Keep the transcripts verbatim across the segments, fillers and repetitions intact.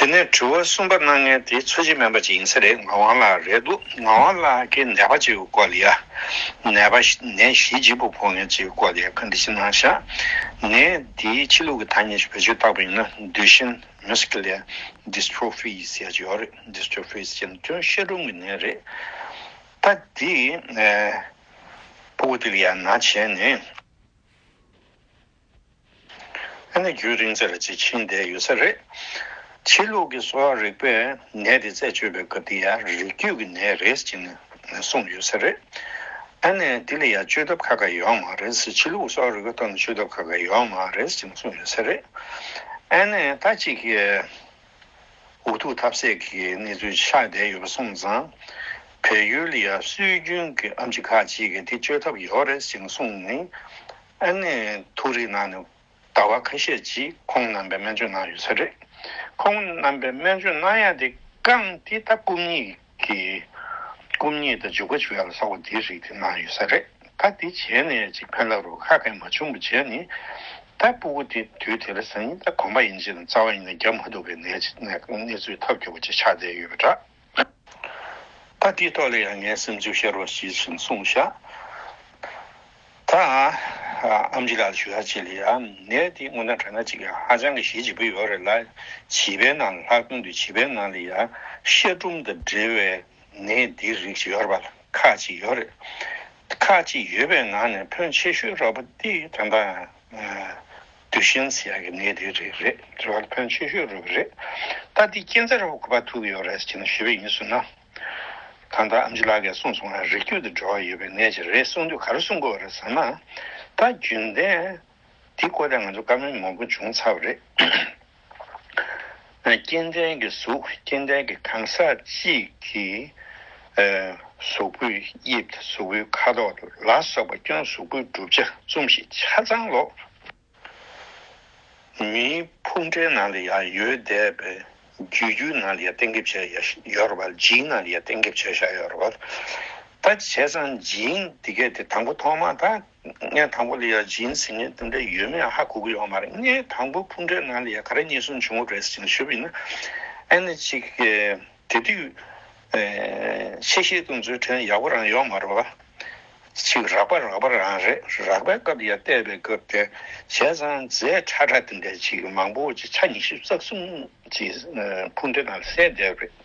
དེ་ནས་དྲི་བ་གསུམ་པ་གནང་མཁན་དེ་འཚོ་བྱེད་སྨན་པ་ཅིག་ཡིན་ས་རེད། ངག་དབང་ལགས་རེད་འདུག། ངག་དབང་ལགས་ཀྱིས་ནད་པ་ཅིག་གི་སྐོར་ལ་ཡ། ནད་པ་ཞིག་ནད་གཞི་ལྗིད་པོ་ཕོག་མཁན་ཅིག་གི་སྐོར་ལ་ཡ་བཀའ་འདྲི་ཞིག་གནང་ཤག། ནད་འདིའི་ཕྱི་ལུགས་ཀྱི་ཐ་སྙད་ཞིག་བེད་སྤྱོད་བཏང་པ་ཡིན་ན་Duchenne muscular dystrophy ཟེར་ཡ་ཅིག་ཡོད་རེད། Dystrophy ཟེར་ན་ཁྱོན་ཤ་གྲུམ་གྱི་ནད་རེད། ད་འདི་ཕྲུ་གུ་དེ་ལ་ཡ་ན་བྱས་ནས། ཨ་ནི་རྒྱུན་རིང་ཙམ་ལ་ཅིག་ཕྱིན་བསྡད་ཡོད་ས་རེད། ཕྱི་ལུགས་ཀྱི་གསོ་བ་རིག་པས་ནད་དེ་རྩད་གཅོད་པའི་སྐབས་དེ་ཡང་རིགས་རྒྱུད་ཀྱི་ནད་རེད་ཅེས་ནས་གསུངས་ཡོད་ས་རེད། ཨ་ནི་དེ་ལ་ཡང་བཅོས་ཐབས་ཁ་ཁ་ཡོད་མ་རེད་ཟེར། ཕྱི་ལུགས་གསོ་བ་རིག་པའི་ཐོག་ནས་བཅོས་ཐབས་ཁ་ཁ་ཡོད་མ་རེད་ཅེས་ནས་གསུངས་ཡོད་ས་རེད། ཨ་ནི་ད་ཅིག་གི་འུ་ཐུག་ཐབས་ཟད་ཀྱི་གནས་ཚུལ་ཆགས་བསྡད་ཡོད་པ་སོང་ཙང་། བལ་ཡུལ་ལ་ཡང་སྲོལ་རྒྱུན་གྱི་ཨེམ་ཆི་ཁག་ཅིག་གིས་དེ་བཅོས་ཐབས་ཡོད་རེད་ཅེས་གསུངས་ནས། ཨ་ནི་ཐུགས་རིག་གནང་ནས་ཟླ་བ་ཁ་ཤས་ཅིག་ཁོང་རྣམ་པས་སྨན་བཅོས་གནང་ཡོད་ས་རེད། ཁོང་རྣམ་པས་སྨན་བཅོས་གནང་ཡ་དེ་རྐང་དེ་ད་སྐུ་མཉེ་གི་སྐུ་མཉེ་དང་བྱུག་པ་བྱུག་ཡ་ལ་སོགས་པ་དེའི་རིགས་དེ་གནང་ཡོད་ས་རེད། ད་དེ་བྱས་ནས་ཅིག་ཕན་རླབས་རུ་ཁ་གས་མ་བྱུང་བ་བྱས་ནས། ད་ཕྲུ་གུ་དེ་དུས་དེ་ལ་ཟ་ཉིན་ད་གོམ་པ་ཡིན་གཅིག་དང་རྩ་བ་ཡིན་ན་རྒྱག་མ་ཐུབ་པའི་གནས་གནས་ཚུལ་ཐབས་སྐྱོ་པོ་ཅིག་ཆགས་བསྡད་ཡོད་པ་འདྲ། ད་དེའི་ཐོག་ལ་ཡང་ངས་སེམས་ཚུལ་བཤད་རོགས་ཞེས་ཞིང་གསུངས་ཤག། ད་ཨམ་ཆི་ལགས་ཞུ་ཡ་ཅིག་ལ་ཡང་ནད་དེ་དངོས་གནས་དྲང་གནས་ཅིག་ཧ་ཅང་གི་ཞེ་ལྗིད་པོ་ཡོད་རེད་ལ། བྱིས་པའི་ནང་ལ་ལྷག་དོན་དུ་བྱིས་པའི་ནང་ལ་ཡང་ཤ་གྲུམ་དང་འབྲེལ་བའི་ནད་འདིའི་རིགས་ཤིག་ཡོད་རེད་པ། ཁག་ཅིག་ཡོད་རེད། ཁག་ཅིག་ཡོད་པའི་ནང་ནས་ཕོན་ཆེ་ཤོས་རོ་པ་འདི་ད་ལྟ་Duchenne ཟེར་ཡག་གི་ནད་དེ་རིགས་རེད། རེད་པ། ཕོན་ཆེ་ཤོས་རོ་པ་རེད། ད་འདི་རྐྱེན་རྩ་རོ་པ་ག་པར་ཐུག་གི་ཡོད་རེད་ཅེས་ཞུས་པ་ཡིན་ཟེར་ན། ད་ལྟ་ཨམ་ཆི་ལགས་ཀྱིས་གསུངས་སོང་ང་། རིགས་རྒྱུད་དུ་འགྲོ་བ་ཡོད་པའི་ནད་ཅིག་རེད་གསུངས་དུས་ག་རེ་གསུང་དགོས་རེད་ཟེར་ན། ད་རྒྱུན་ལྡན་འདི་སྐོར་ལ་ང་ཚོ་བཀའ་མོལ་མང་པོ་བྱུང་ཚར་བ་རེད། སྐྱེ་ལྡན་གྱི་གཟུགས། སྐྱེ་ལྡན་གྱི་གང་ཟག་གཅིག་གི་ཨ་གཟུགས་པོའི་དབྱིབས་དང་གཟུགས་པོའི་ཁ་དོག་ལ་སོགས་པ་ཁྱོན་གཟུགས་པོའི་གྲུབ་ཆ་གསུམ་ཞིག་ཆ་ཚང་ལོ། མིའི་ཕུང་འདྲེའི་ནང་ལ་ཡང་ཡོད་བསྡད་པའི་རྒྱུད་རྒྱུད་ནང་ལ་ཡང་གཏན་འཁེལ་བྱས་ཡ་ཡོད་རེད་པ། ཇིན་ནང་ལ་ཡང་གཏན་འཁེལ་བྱས་བཞག་ཡོད་རེད་པ། ད་བྱས་ཙང་ཇིན་འདི་གས་དེ་དང་པོ་ཐོག་མ་ད་ངས་དང་པོ་ལ་ཡང་ཇིན་ཟེར་མཁན་དེ་འདྲ་ཡོད་མེད་ཧ་གོ་གི་ཡོད་མ་རེད། ངས་དང་པོ་ཕུང་འདྲེའི་ནང་ལ་ཡང་ག་རེ་རྙེད་སོང་བྱུང་བ་རེད་ཟེར་ནས་ཞུས་པ་ཡིན་ན། ཨ་ནི་ཅིག་དེ་དུས་ཨེ་ཆེ་བཤད་གཏོང་ཚུལ་དྲན་ཡག་པོ་རང་ཡོད་མ་རེད་པ། ཅིག་རགས་པ་རགས་པ་རང་རེད། རགས་པའི་སྐབས་ལ་ཡང་བལྟས་པའི་སྐབས་དེ་བྱས་ཙང་རྫས་ཁྲ་ཁྲ་དེ་འདྲ་ཅིག་མང་པོ་ཅིག་ཆ་ཉི་ཤུ་རྩ་གསུམ་ཅིག་ཕུང་འདྲེ་ནང་གསལ་བསྡད་རེད།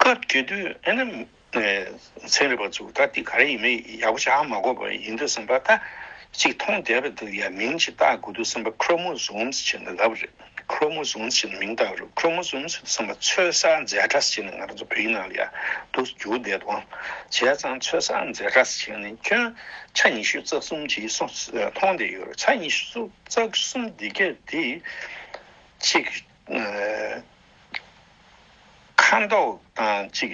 སྐབས་དེ་དུས་ཨ་ནི་ཚན་རིག་པ་ཚོས་ད་འདི་ག་རེ་ཡིན་མིན་ཡག་པོ་ཅིག་ཧ་མ་གོ་བ་ཡིན་དུས་ཙམ་པ། ད་ཅིག་མཐོང་བསྡད་པ་དེ་ལ་ཡང་མིང་ཅིག་བཏགས་དགོས་དུས་ཙམ་པ་ཁྲོ་མོ་ཟོམ་ཟེར་ནས་ལབ་རེད། ཁྲོ་མོ་ཟོམ་ཟེར་ནས་མིང་བཏགས་རེད། ཁྲོ་མོ་ཟོམ་ཟེར་དུས་ཙམ་པ་ཚོད་བསགས་རྫས་ཁྲ་ཟེར་ནས་ང་རང་ཚོ་བོད་ཡིག་ནང་ལ་ཡང་འདུག་བསྒྱུར་བསྡད་འདུག། བྱས་ཙང་ཚོད་བསགས་རྫས་ཁྲ་ཟེར་ནས་ཁྱོན་ཆ་ཉི་ཤུ་རྩ་གསུམ་ཅིག་སོང་མཐོང་བསྡད་ཡོད་རེད། ཆ་ཉི་ཤུ་རྩ་གསུམ་འདི་གས་དེ་ཅིག་ཨ་ཁ་མདོག་དང་ཅིག་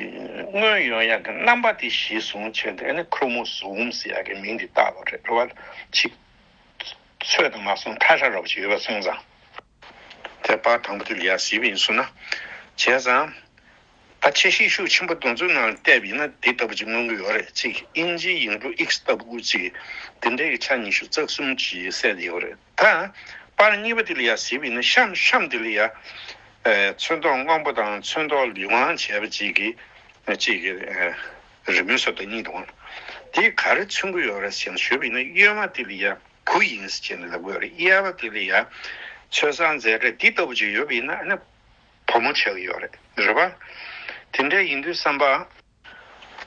མངོན་ཡོང་ཡག་གི་རྣམ་པ་དེ་གཞིར་བཟུང་བྱས་ཏེ་ཨ་ནི་ཁྲོ་མོ་ཟོམ་ཟེར་ཡག་གི་མིང་དེ་བཏགས་པ་རེད། རེད་པ། ཅིག་ཚོད་དང་མ་སོང་ཐ་ཤལ་འདྲ་པོ་ཅིག་ཡོད་པ་སོང་ཙང་། དེ་པར་དང་པོ་དེ་ལ་ཡ་གཟིགས་པ་ཡིན་ཟེར་ན། བྱས་ཙང་། ད་ཆ་ཤས་ཤུགས་ཆེན་པོ་དེ་ཚོའི་ནང་ལ་བལྟས་པ་ཡིན་ན་དེ་ལྟ་བུ་ཅིག་མངོན་གྱི་ཡོད་རེད། ཅིག་དབྱིན་ཇིའི་ཡིག་འབྲུ་ཨིག་སི་ལྟ་བུ་ཅིག་དེ་འདྲའི་གི་ཆ་ཉི་ཤུ་རྩ་གསུམ་ཅིག་གསལ་བསྡད་ཡོད་རེད། ད་པར་གཉིས་པ་དེ་ལ་ཡ་གཟིགས་པ་ཡིན་ན་གཤམ་གཤམ་དེ་ལ་ཡ་ཨ་ཚོན་མདོག་སྔོན་པོ་དང་ཚོན་མདོག་ལུས་དབང་བྱས་པ་ཅིག་གི་ཅིག་གི་ཨ་རི་མོའི་བཟོ་ལྟ་གཉིས་འདུག། དེ་ག་རེ་མཚོན་གྱི་ཡོད་རེད་ཟེར་ན་ཞུས་པ་ཡིན་ན་གཡོན་མ་དེ་ལ་ཡ་བུ་ཡིན་ཟེར་ནས་ལབ་ཀྱི་ཡོད་རེད། གཡས་པ་དེ་ལ་ཡ་ཚོད་བསགས་རྫས་ཁྲ་འདི་ལྟ་བུ་ཅིག་ཡོད་པ་ཡིན་ན་ཨ་ནི་བུ་མོ་ཆགས་ཀྱི་ཡོད་རེད། རེད་པ། དེ་འདྲ་ཡིན་དུས་ཙམ་པ།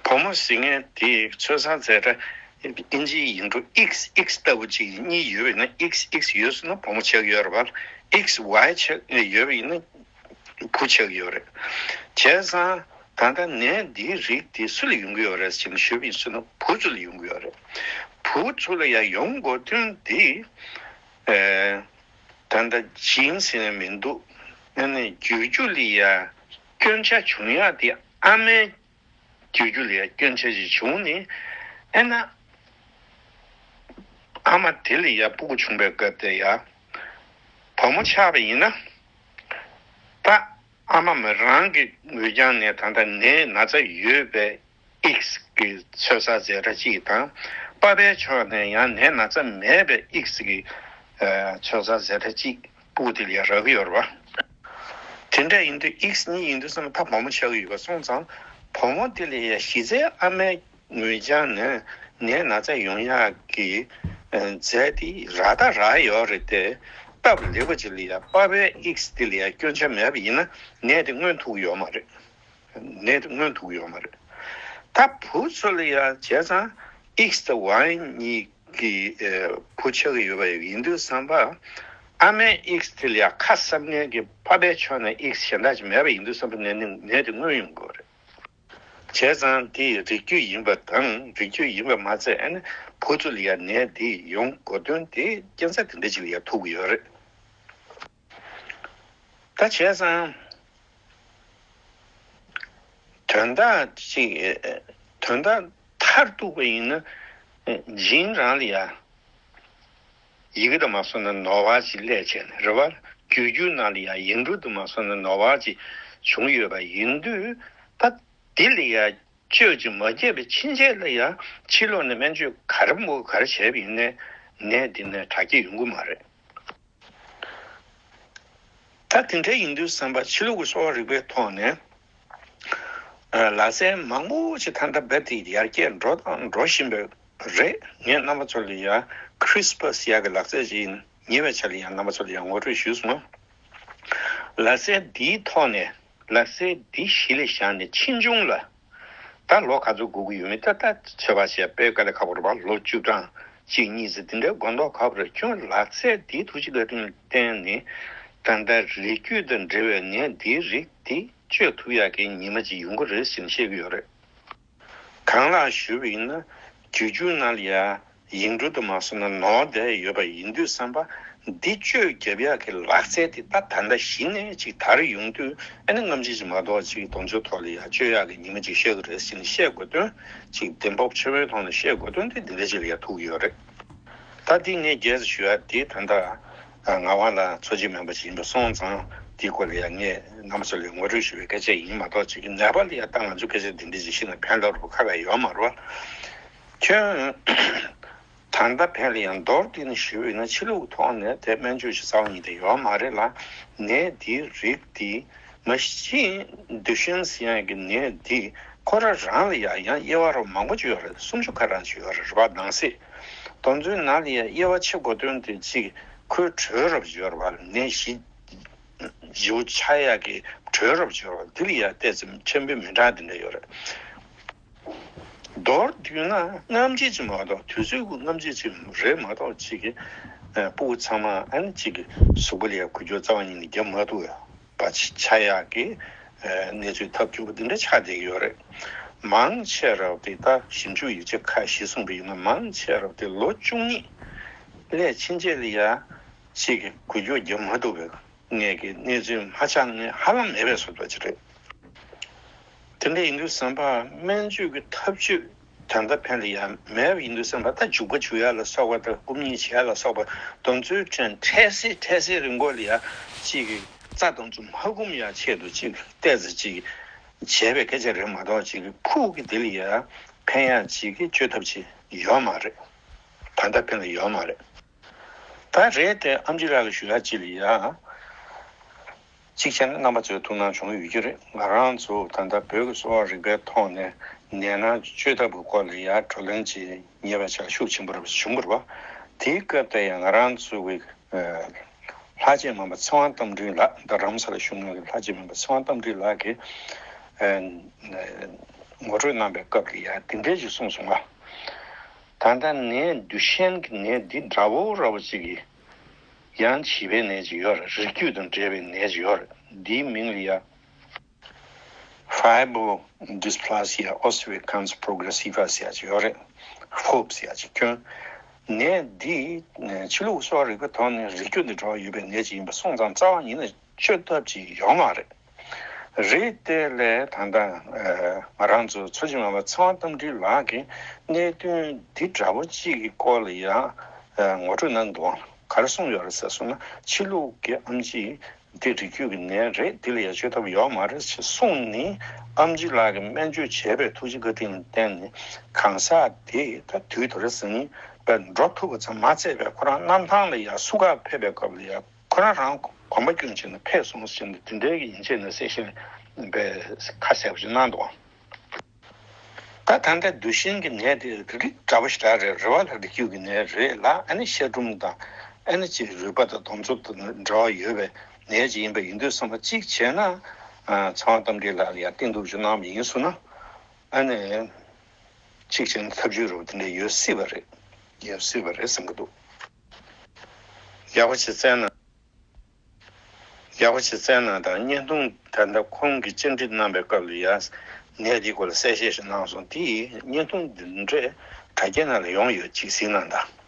བུ་མོ་ཟེར་མཁན་དེ་ཚོད་བསགས་རྫས་ཁྲ་དབྱིན་ཇིའི་ཡིག་འབྲུ་ཨིག་སི་ཨིག་སི་ལྟ་བུ་ཅིག་གཉིས་ཡོད་པ་ཡིན་ན། ཨིག་སི་ཨིག་སི་ཡོད་སོང་ན་བུ་མོ་ཆགས་ཀྱི་ཡོད་རེད་པ། ཨིག་སི་ཝའི་ཆགས་ཡོད་པ་ཡིན་ན་བུ་ཆགས་ཀྱི་ཡོད་རེད། བྱས་ཙང་ད་ལྟ་ནད་འདིའི་རིགས་དེ་སུ་ལ་ཡོང་གི་ཡོད་རེད་ཟེར་ནས་ཞུས་པ་ཡིན་ཟེར་ན་བུ་ཚོ་ལ་ཡོང་གི་ཡོད་རེད། བུ་ཚོ་ལ་ཡང་ཡོང་དགོས་དོན་དེ། ཨེ། ད་ལྟ་ཇིན་ཟེར་ནས་མི་འདུག། ཨ་ནི་རྒྱུད་རྒྱུད་ལ་ཡ་སྐྱོན་ཆ་བྱུང་ཡག་དེ་ཨ་མའི་རྒྱུད་རྒྱུད་ལ་ཡ་སྐྱོན་ཆ་ཞིག་བྱུང་ནས། ཨ་ན་ཨ་མ་དེ་ལ་ཡ་སྤུ་གུ་བྱུང་བའི་སྐབས་དེ་ཡ་བུ་མོ་ཆགས་པ་ཡིན་ན། ད་ཨ་མ་མི་རང་གི་ངོས་རྒྱང་ནས་ད་ལྟ་ནད་ན་ཚ་ཡོད་པའི་ཨིག་སི་གི་ཚོད་བསགས་རྫས་ཁྲ་གཅིག་དང་། པ་ཕའི་ཕྱོགས་ནས་ཡང་ནད་ན་ཚ་མེད་པའི་ཨིག་སི་གི་ཨ་ཚོད་བསགས་རྫས་ཁྲ་གཅིག་སྤུ་གུ་དེ་ལ་ཡ་རག་གི་ཡོད་རེད་པ། དེ་འདྲ་ཡིན་དུས་ཨིགས་གཉིས་ཡིན་དུས་ཙམ་ད་བུ་མོ་ཆགས་ཀྱི་ཡོད་པ་སོང་ཙང་བུ་མོ་དེ་ལ་ཡ་གཞི་རྩའི་ཨ་མའི་ངོས་ཀྱང་ནས་ནད་ན་ཚ་ཡོང་ཡག་གི་རྫས་དེ་རག་ད་རག་ཡོད་རེད་དེ། སྟབས་ལེགས་པ་ཅིག་ལ་ཡ་པ་ཕའི་ཨིགས་དེ་ལ་ཡ་སྐྱོན་ཆ་མེད་པ་ཡིན་ན་ནད་དེ་མངོན་ཐུབ་ཀྱི་ཡོད་མ་རེད། ནད་དེ་མངོན་ཐུབ་ཀྱི་ཡོད་མ་རེད། ད་བུ་ཚོ་ལ་ཡ་བྱས་ཙང་ཨིགས་དང་ཝའི་གཉིས་ཀྱི་བུ་ཆགས་ཀྱི་ཡོད་པ་ཡིན་དུས་ཙམ་པ། ཨ་མའི་ཨིགས་དེ་ལ་ཡ་ཁ་གསབ་མཁན་གྱི་པ་ཕའི་ཕྱོགས་ནས་ཨིགས་གཞན་དག་ཅིག་མེད་པ་ཡིན་དུས་ཙམ་པ་ནད་ནི་ནད་དེ་མངོན་ཡོང་དགོས་རེད། བྱས་ཙང་དེ་རིགས་རྒྱུད་ཡིན་པ་དང་རིགས་རྒྱུད་ཡིན་པ་མ་ཚད་ཨ་ནི་བུ་ཚོ་ལ་ཡ་ནད་དེ་ཡོང་དགོས་དོན་དེ་ཀེན་སར་དེ་འདྲ་ཅིག་ལ་ཡ་ཐུག་གི་ཡོད་རེད། ད་བྱས་ཙང་། དོན་དག་ཅིག་དོན་དག་མཐར་གཏུགས་པ་ཡིན་ན། ཇིན་རང་ལ་ཡ། ཡི་གེ་དུ་མ་སོང་ན་ནོར་བ་ཅིག་སླེབས་བྱས་ནས་རེད་བ། རྒྱུད་རྒྱུད་ནང་ལ་ཡ་ཡིག་འབྲུ་དུ་མ་སོང་ན་ནོར་བ་ཅིག་བྱུང་ཡོད་པ་ཡིན་དུས། ད་འདི་ལ་ཡ་བཅོས་ཅིག་མ་བརྒྱབ་པའི་ཕྱིན་ཆད་ལ་ཡ་ཕྱི་ལོགས་ནས་སྨན་བཅོས་ག་རེ་མོ་ག་རེ་བྱས་པ་ཡིན་ནའི་ནད་འདི་ནས་དྲག་སྐྱེད་ཡོང་གི་མ་རེད། ད་དེ་འདྲ་ཡིན་དུས་ཙམ་པ་ཕྱི་ལུགས་ཀྱི་གསོ་བ་རིག་པའི་ཐོག་ནས། ལག་རྩལ་མང་པོ་ཞིག་ད་ལྟ་རྦད་དེ་ཡར་རྒྱས་འགྲོ་དང་འགྲོ་བཞིན་པ་རེད། ངས་རྣམ་པ་ཚོ་ལ་ཡང་CRISPR་ཟེར་ཡག་གི་ལག་རྩལ་ཞིག་ཉེ་བའི་ཆར་ལ་ཡང་རྣམ་པ་ཚོ་ལ་ཡང་ངོ་སྤྲོད་ཞུས་སོང་། ལག་རྩལ་འདིའི་ཐོག་ནས་ལག་རྩལ་འདི་གཞི་ལ་བཞག་ནས་ཕྱིས་འབྱུང་ལ། ད་ལོ་ག་ཚོད་འགོར་གྱི་ཡོད་མེད་ད་ལྟ་ཚོད་དཔག་བྱས་དཔེ་དཀའ་ལས་ཁག་པོ་རེད་པ། ལོ་བཅུ་གྲངས་གཅིག་གཉིས་ཙམ་དེ་འདྲའི་འགོར་མདོག་ཁ་པོ་རེད། ཁྱོད་ལག་རྩལ་འདིའི་ཐུགས་རྗེ་བཀའ་དྲིན་ལ་བརྟེན་ནས་ད་ལྟ་རིགས་རྒྱུད་དང་འབྲེལ་བའི་ནད་འདིའི་རིགས་འདི་བཅོས་ཐུབ་ཡག་གི་ཉི་མ་ཅིག་ཡོང་གི་རེད་ཟེར་ནས་བཤད་ཀྱི་ཡོད་རེད། གང་ལགས་ཞུས་པ་ཡིན་ན་རྒྱུད་རྒྱུད་ནང་ལ་ཡ། ཡིག་འབྲུ་དུ་མ་སོང་ན་ནོར་བསྡད་ཡོད་པ་ཡིན་དུས་ཙམ་པ། འདི་བཅོས་རྒྱབ་ཡག་གི་ལག་རྩལ་དེ་ད་ད་ལྟ་གཞི་ནས་ཅིག་དར་ཡོང་དུས་ཨ་ནི་སྔ་ཕྱི་ཅིག་མ་གཏོགས་ཅིག་དོན་གཅོད་ཐོག་ལ་ཡ་བཅོས་ཡག་གི་ཉི་མ་ཅིག་ཤར་གི་རེད་ཟེར་ནས་བཤད་དགོས་དོན། ཅིག་བདེན་པ་ཆེན་པོའི་ཐོག་ནས་བཤད་དགོས་དོན་དེ་འདི་འདྲ་ཅིག་ལ་ཡ་ཐུག་ཡོད་རེད། ད་འདི་ངས་རྒྱས་སུ་ཞུ་ཡ་དེ་ད་ལྟ་ངག་དབང་ལགས་འཚོ་བྱེད་སྨན་པ་ཅིག་ཡིན་པ་སོང་ཙང་དེའི་སྐོར་ལ་ཡ་ངས་རྣམ་པ་ཚོ་ལ་ངོ་སྤྲོད་ཞུ་བའི་སྐད་ཆ་ཡིན་མ་གཏོགས་ཅིག་ནད་པ་ལ་ཡ་ད་ང་ཚོ་སྐད་ཆ་འདི་འདྲ་ཅིག་བཤད་ན་ཕན་ཐོགས་རུ་ཁ་ཁ་ཡོད་མ་རེད་བ། ཁྱོད། ད་ལྟ་ཕན་ལ་ཡང་མདོར་བསྡུས་ནས་ཞུས་ཡོད་ན་ཕྱི་ལུགས་ཐོག་ནས་དེ་སྨན་བཅོས་ཞིག་རྩ་བ་ཉིད་དུ་ཡོད་མ་རེད་ལ། ནད་འདིའི་རིགས་འདི་མ་གཞི་ཌུ་ཤན་ཟེར་ཡག་གི་ནད་འདི་ཁོ་རང་རང་ལ་ཡང་ཡང་དབྱེ་བ་རུ་མང་པོ་ཅིག་ཡོད་རེད། སུམ་ཅུ་ཁ་གྲངས་ཅིག་ཡོད་རེད། རེད་པ། ནང་གསེས་དེ་ཚོའི་ནང་ལ་ཡང་དབྱེ་བ་ཕྱེ་དགོས་དོན་དེ་གཅིག་ཁོའི་དྲོད་རབ་ཅིག་ཡོད་རེད་པ། ནད་གཞི་ལྗིད་པོ་ཆགས་ཡག་གི་དྲོད་རབ་ཅིག་ཡོད་རེད་པ། འདི་ལ་ཡང་ཏོག་ཙམ་ཁྱབ་སྤེལ་མི་འདྲ་འདི་འདྲ་ཡོད་རེད། མདོར་བསྡུས་ན་སྔ་ཕྱི་ཅིག་མ་གཏོགས་དུས་ཚོད་ཀྱི་སྔ་ཕྱི་ཅིག་རེད་མ་གཏོགས་ཅིག་གི་ཨ་སྤུ་གུ་ཚང་མ་ཨ་ནི་ཅིག་གི་གཟུགས་པོ་ལ་ཡ་འགུལ་སྐྱོད་རྩ་བ་ཉིད་ནས་རྒྱབ་མ་ཐུབ་པ་ཆགས་ཡག་གི་ཨ་གནས་ཚུལ་ཐབས་སྐྱོ་པོ་འདི་འདྲ་ཆགས་བསྡད་ཀྱི་ཡོད་རེད། མང་ཆེ་རབ་དེ་ད་ཞིབ་འཇུག་ཡིག་ཆ་ཁག་ཞིག་གསུངས་པ་ཡིན་ན་མང་ཆེ་རབ་དེ་ལོ་བཅུ་གཉིས་སླེབས་ཕྱིན་ཆད་ལ་ཡ་ཅིག་གི་འགུལ་སྐྱོད་རྒྱབ་མ་ཐུབ་པའི། ངེད་ཀྱི་གནས་ཚུལ་མ་ཆགས་ངེས་ཧ་ལམ་མེད་པའི་བཟོ་འདྲ་ཅིག་རེད། དེ་འདྲ་ཡིན་དུས་ཙམ་པ་སྨན་བཅོས་ཀྱི་ཐབས་ཇུས་ད་ལྟ་ཕན་ལ་ཡང་མེད་པ་ཡིན་དུས་ཙམ་པ། ད་འཇུག་པ་འཇུག་ཡ་ལ་སོགས་པ་དང་སྐུམ་གཉིས་བྱེད་ཡ་ལ་སོགས་པ་དེ་ཚོའི་ཁྲོད་འཕྲལ་སེལ་འཕྲལ་སེལ་རིང་པོ་ལ་ཡ་གཅིག་གི་རྩ་དེ་ཚོ་མ་སྐུམ་ཡ་ཆེད་དུ་གཅིག་ཏོག་ཙམ་གཅིག་བྱས་པའི་སྐད་ཆ་རེད་མ་གཏོགས་གཅིག་གི་ཕུགས་ཀྱི་དེ་ལ་ཡ་ཕན་ཡ་གཅིག་གི་བཅོས་ཐབས་ཅིག་ཡོད་མ་རེད། ད་ལྟ་ཕན་ལ་ཡོད་མ་རེད། ད་རེད་དེ་ཨེམ་ཆི་ལགས་ཀྱིས་ཞུ་ཡ་ཅིག་ལ་ཡ། གཅིག་བྱས་ན་རྣམ་པ་ཚོས་ཐུགས་སྣང་བྱུང་ཡོད་ཀྱི་རེད། ང་རང་ཚོ་ད་ལྟ་བོད་ཀྱི་གསོ་བ་རིག་པའི་ཐོག་ནས་ནད་མནར་བཅོས་ཐབས་ཀྱི་སྐོར་ལ་ཡ་བགྲོ་གླེང་ཅིག་ཉེ་བའི་ཆར་ཤུགས་ཆེན་པོ་རེ་བྱུང་བ་རེད་པ། དེའི་སྐབས་དེ་ཡང་ང་རང་ཚོ་གི་ལྷ་རྗེ་མང་པ་ཚེ་དབང་རྟ་མགྲིན་ལགས། ད་རྡ་རམ་ས་ལ་བཞུགས་མྱོང་གི་ལྷ་རྗེ་མང་པ་ཚེ་དབང་རྟ་མགྲིན་ལགས་ཀྱིས་ངོ་སྤྲོད་གནང་པའི་སྐབས་ལ་ཡ་དེ་འདྲའི་ཅིག་གསུངས་སོང་བ། ད་ལྟ་ནད་ཌུ་ཤན་གྱི་ནད་འདི་འདྲ་བོ་འདྲ་བོ་ཅིག་གི་ཡང་བྱིས་པའི་ནད་ཅིག་ཡོད་རེད། རིགས་རྒྱུད་དང་འབྲེལ་བའི་ནད་ཅིག་ཡོད་རེད། འདིའི་མིང་ལ་ཡ་Fibrodysplasia Ossificans Progressiva ཟེར་ཡ་ཅིག་ཡོད་རེད། ཧྥོབ་ཟེར་ཡ་ཅིག་ཁྱོན་ནད་འདི་ཕྱི་ལུགས་གསོ་བ་རིག་པའི་ཐོག་ནས་རིགས་རྒྱུད་དང་འབྲེལ་བ་ཡོད་པའི་ནད་ཅིག་ཡིན་པ་སོང་ཙང་རྩ་བ་ཉིད་ནས་བཅོས་ཐབས་ཅིག་ཡོད་མ་རེད། རེད་དེ་ལས་ད་ལྟ་ང་རང་ཚོ་འཚོ་བྱེད་མ་པ་ཚེ་དབང་རྟ་མགྲིན་ལགས་ཀྱིས་གནད་དོན་འདི་འདྲ་བོ་གཅིག་གི་སྐོར་ལ་ཡང་ངོ་སྤྲོད་གནང་འདུག་ག་རེ་གསུངས་ཡོད་རེད་ཟེར་སོང་ན། ཕྱི་ལུགས་ཀྱི་ཨེམ་ཆི་འདི་རིགས་རྒྱུད་ཀྱི་ནད་རེད། འདི་ལ་ཡང་བཅོས་ཐབས་ཡོད་མ་རེད་ཅེས་གསུངས་ནས་ཨེམ་ཆི་ལགས་ཀྱིས་སྨན་བཅོས་བྱས་པའི་ཐུགས་རྗེ་བཀའ་དྲིན་ལ་བརྟེན་ནས་གང་ཟག་དེ་ད་དུས་དེ་རིང་ཟིན་པའི་འགྲོ་ཐུབ་པ་ཙམ་མ་ཚད་པའི་ཁོ་རང་གནམ་ཐང་ལ་ཡང་བསུ་ག་ཕེབས་པའི་སྐབས་ལ་ཡང་ ཁོ་རང་རང་གོམ་པ་བསྐྱོན་བྱས་ནས་ཕེབས་སོང་ཟེར་ནས་དེ་འདྲའི་གི་ཡིན་ཆེད་ནས་གསལ་བཤད་པས་ཁ་གསལ་པོ་ཞིག་གནང་འདུག་ད་ད་ལྟ་གདུལ་ཞིང་གི་ནད་དེ་རིགས་འདྲ་པོ་ཞིག་རག་རེད། རེ་བ་ལ་རིགས་རྒྱུད་ཀྱི་ནད་རེད་ལ། ཨ་ནི་ཤ་གྲུམ་དང་ཨ་ནི་ཅིག་རུས་པ་དང་གདོང་ཚོ་དང་འབྲེལ་བ་ཡོད་པའི་ནད་ཅིག་ཡིན་པ་ཡིན་དུས་ཙམ་པ་གཅིག་བྱས་ན། ཨ། ཚེ་དབང་རྟ་མགྲིན་ལགས་ལ་ཡང་བསྟན་འདུག་ཞུ་གནང་བ་ཡིན་སོང་ན། ཨ་ནི་གཅིག་བྱས་ན་ཐབས་ཇུས་རོབ་དེ་འདྲ་ཡོད་སྲིད་པ་རེད། ཡོད་སྲིད་པ་རེད་བསམ་གྱི་འདུག་ཡག་པོ་ཞིག་བཙལ་ན། ཡག་པོ་ཞིག་བཙལ་གནང་དང་། བརྙན་ཐུང་ད་ལྟ་ཁོང་གིས་བཅར་འདྲི་གནང་པའི་སྐབས་ལ་ཡང་ནད་འདིའི་སྐོར་ལ་གསལ་བཤད་ཞིག་གནང་སོང་། དེ་ཡིས་བརྙན་ཐུང་འདི་འདྲའི་དྲ་རྒྱའི་ནང་ལ་ཡོང་ཡོད་ཅིག་གཟིགས་གནང་དང་།